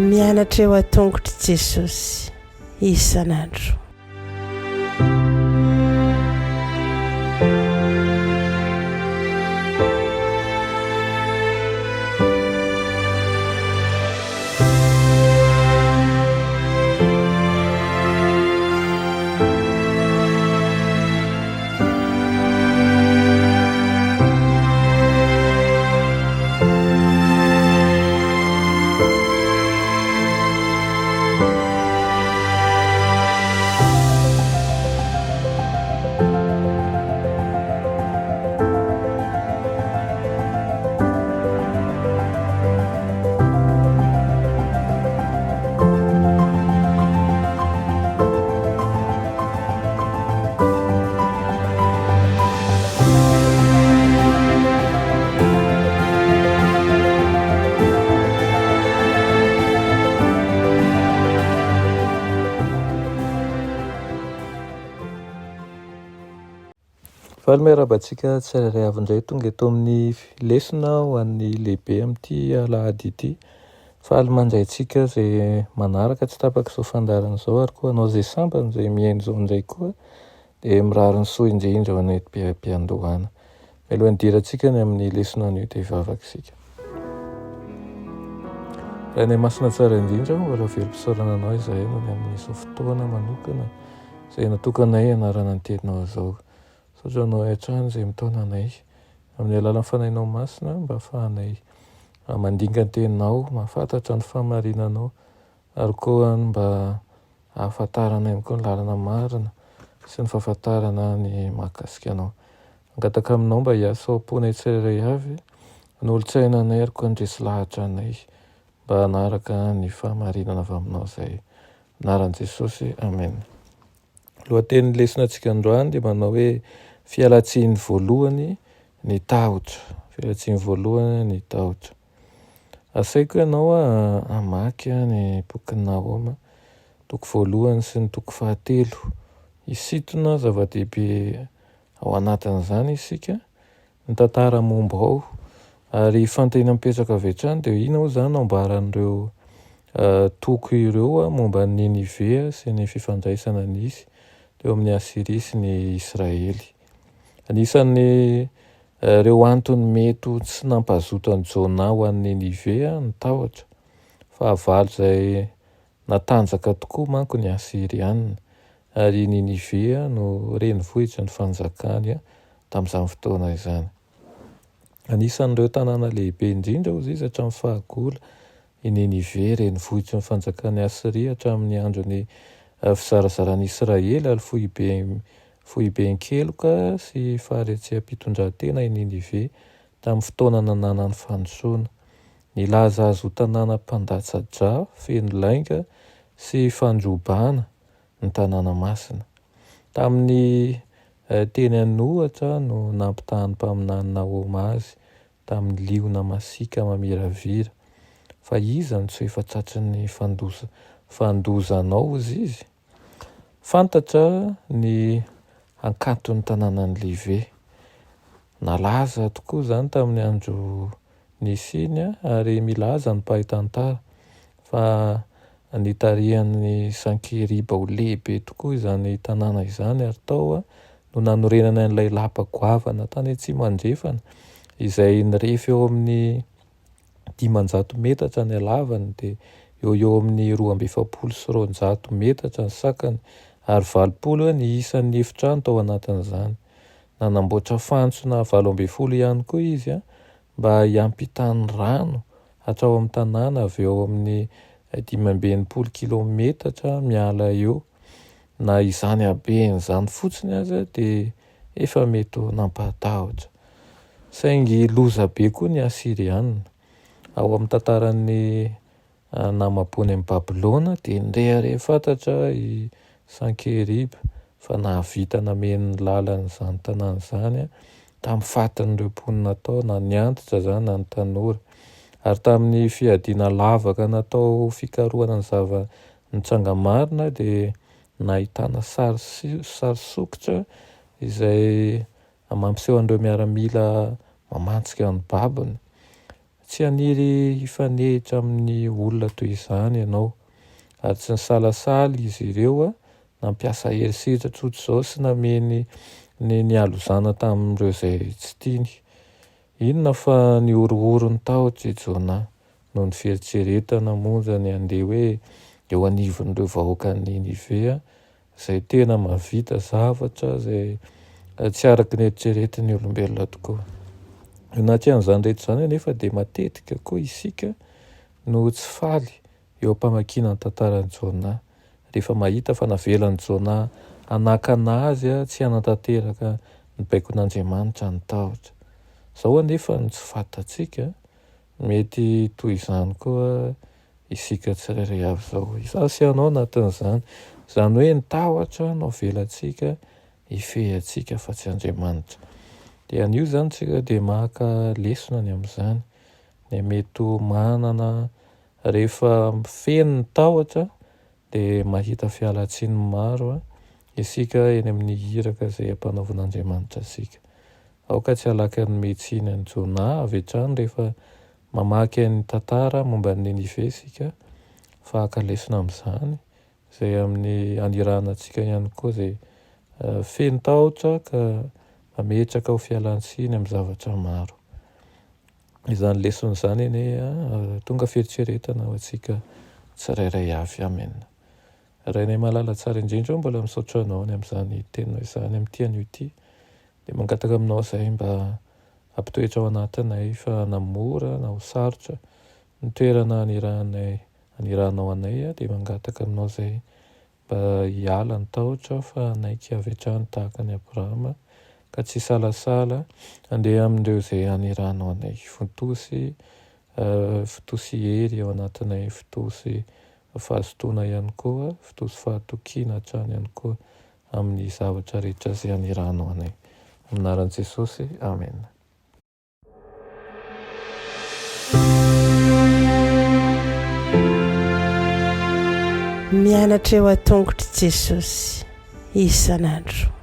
Mianatra eo an-tongotr'i Jesosy isan'andro. Faly miarahaba antsika tsirairay avy indray tonga eto amin'ny lesona ho an'ny lehibe amin'ity alahady ity. Faly mandray antsika izay manaraka tsy tapaka izao fandaharana izao ary koa anao izay sambany izay mihaino izao indray koa dia mirary ny soa indrindra ho anay am-piandohana. Mialohan'ny hidirantsika ny amin'ny lesona anio dia hivavaka isika. Rainay masina tsara indrindra, mbola velom-pisaorana anao izahay noho ny amin'izao fotoana manokana izay natokanay hianarana ny teninao izao. Misaotra anao hatrany izay mitaona anay amin'ny alalan'ny fanahinao masina mba hahafahanay mandinga ny teninao, mahafantatra ny fahamarinanao ary koa mba hahafantarana ihany koa ny lalana marina sy ny fahafantarana ny mahakasika anao. Mangataka aminao mba hiasa ao am-ponay tsirairay avy, hanolotsaina anay ary koa handresy lahatra anay mba hanaraka ny fahamarinana avy aminao izay. Anaran'i Jesosy, Amen. Lohatenin'ny lesona antsika androany dia manao hoe fialantsiny voalohany ny tahotra. Fialantsiny voalohany ny tahotra. Asaiko ianao hamaky ny bokin'i Nahoma, toko voalohany sy ny toko fahatelo. Hisintona zava-dehibe ao anatin'izany isika, ny tantara momba ao. Ary fanontaniana mipetraka avy hatrany dia inona moa izany no ambaran'ireo toko ireo momba an'i Ninive sy ny fifandraisana nisy teo amin'i Asyria sy ny Israely. Anisan'ny Ireo antony mety ho tsy nampazoto an'i Jona ho any Ninive ny tahotra. Fahavalo izay natanjaka tokoa manko ny Asyriana, ary i Ninive no renivohitry ny fanjakany tamin'izany fotoana izany. Anisan'ireo tanàna lehibe indrindra, hozy izy, hatramin'ny fahagola, i Ninive, renivohitry ny fanjakan'i Asyria hatramin'ny andron'ny fizarazaran'i Israely, ary foibe foiben-keloka sy faharetseham-pitondrantena i Ninive tamin'ny fotoana nananany fandrosoana. Nilaza azy ho tanàna mpandatsa-drà feno lainga sy fandrobana ny tanàna masina. Tamin'ny teny an'ohatra no nampitahan'ny mpaminany Nahoma azy tamin'ny liona masiaka mamiravira. Fa iza no tsy efa tratry ny fandozanao, hozy izy? Fantatra ny hankaton'ny tanànan'i Live. Nalaza tokoa izany tamin'ny andro nisiany ary milaza ny mpahay tantara fa nitarihan'i Sankeriba ho lehibe tokoa izany tanàna izany ary tao no nanorenany an'ilay lapa goavana tany atsimo andrefana izay nirefy eo amin'ny 500 metatra ny halavany dia eo ho eo amin'ny 242 metatra ny sakany ary 80 ny isan'ny efitrano tao anatin'izany. Nanamboatra fantsona 18 ihany koa izy mba hiampitany rano hatrao amin'ny tanàna avy eo amin'ny 65 kilaometatra miala eo. Na izany habeny izany fotsiny aza dia efa mety ho nampahatahotra. Saingy loza be koa ny Asyriana. Ao amin'ny tantaran'ny namaboany an'i Babylona dia nirehareha fatratra i Sankeriba fa nahavita nameno ny lalan'izany tanàna izany tamin'ny fatin'ireo mponina tao, na ny antitra izany na ny tanora. Ary tamin'ny fiadiana lavaka natao ho fikarohana ny zava-nitranga marina dia nahitana sary sary sokitra izay Mampiseho an'ireo miaramila mamantsika ny babony. Tsy haniry hifanehitra amin'ny olona toy izany ianao. Ary tsy nisalasala izy ireo nampiasa herisetra tsotr'izao sy nameny ny nialozana tamin'ireo izay tsy tiany. Inona fa nihorohoro ny tahotra i Jonah noho ny fieritreretana monja ny handeha hoe eo anivon'ireo vahoakan'i Ninive izay tena mahavita zavatra izay tsy araka ny eritreretin'ny olombelona tokoa. Anatrehan'izany rehetra izany anefa dia matetika koa isika no tsy faly eo am-pamakiana ny tantaran'i Jona, rehefa mahita fa navelan'i Jona hanakana azy tsy hanatanteraka ny baikon'Andriamanitra ny tahotra. Izao anefa no tsy fantatsika, mety toy izany koa isika tsirairay avy izao. Izaho sy ianao anatin'izany. Izany hoe ny tahotra no avelantsika hifehy antsika fa tsy Andriamanitra. Dia anio izany tsika dia maka lesona ny amin'izany. Ny mety ho manana rehefa feno ny tahotra dia mahita fialantsiny maro isika eny amin'ny iraka izay ampanaovin'Andriamanitra antsika. Aoka tsy halaky hanome tsiny an'i Jonah avy hatrany rehefa mamaky ny tantara momba an'i Ninive isika fa haka lesona amin'izany izay amin'ny anirahana antsika ihany koa izay feno tahotra ka mametraka ho fialantsiny amin'ny zavatra maro. Izany lesona izany anie tonga fieritreretana ho antsika tsirairay avy. Amen. Rainay malala tsara indrindra, mbola misaotra anao ny amin'izany teninao izany amin'ity anio ity. Dia mangataka aminao izahay mba hampitoetra ao anatinay fa na mora na ho sarotra ny toerana anirahanay anirahanao anay dia mangataka aminao izahay mba hiala ny tahotra fa hanaiky avy hatrany tahaka an'i Abrahama ka tsy hisalasala handeha amin'ireo izay anirahanao anay. Fontosy fotoa sy hery ao anatinay, fotoa sy fahazotoana ihany koa, fotoa sy fahatokiana hatrany ihany koa amin'ny zavatra rehetra izay anirahanao anay. Amin'ny anaran'i Jesosy, Amena. Mianatra eo an-tongotr'i Jesosy isan'andro.